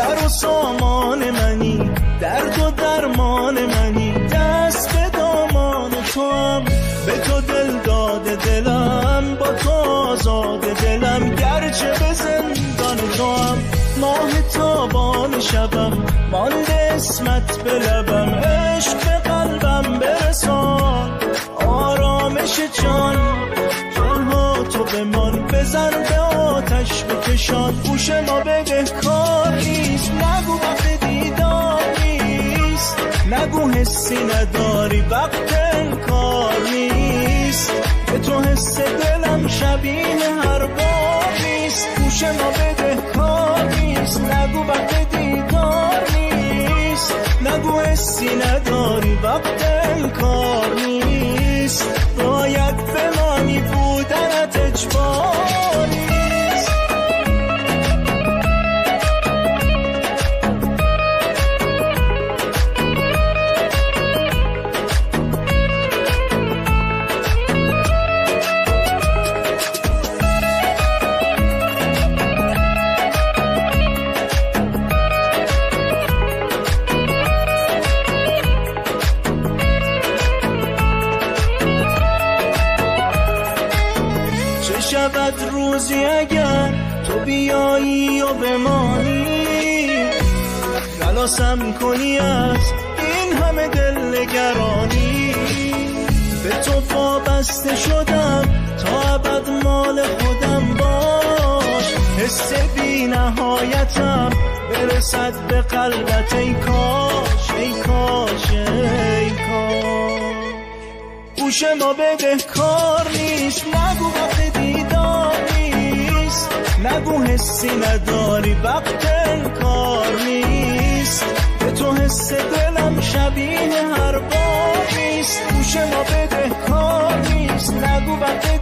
سر و سامان منی، درد و درمان منی، دست به دامان تو هم، به تو دل داده دلم، با تو آزاد دلم، گرچه به زندان تو هم. ماه تابان شبم، مانده اسمت به لبم، عشق به قلبم برسان، آرامش جان. تنها تو بمان، بزن به آتش بکشان، گوش ما بده کار نیست، نگو وقت دیدار نیست، نگو حسی نداری وقت انکار نیست، به تو حس دلم شبیه هر بار نیست، گوش ما بده کار نیست، نگو وقت دیدار نیست، نگو حسی نداری وقت انکار نیست، باید بمانی بودنت اجبار نیست. چه شود روزی اگر تو بیایی و بمانی، خلاصم کنی از این همه دل نگرانی. به تو وابسته شدم تا ابد مال خودم باش، حس بی نهایتم برسد به قلبت، ای کاش ای کاش ای کاش. گوش ما بده کار نیست، نگو وقت دیدار نیست، نگو حسی نداری وقت انکار نیست، به تو حس دلم شبیه هر بار نیست، گوش ما بده کار نیست، نگو وقت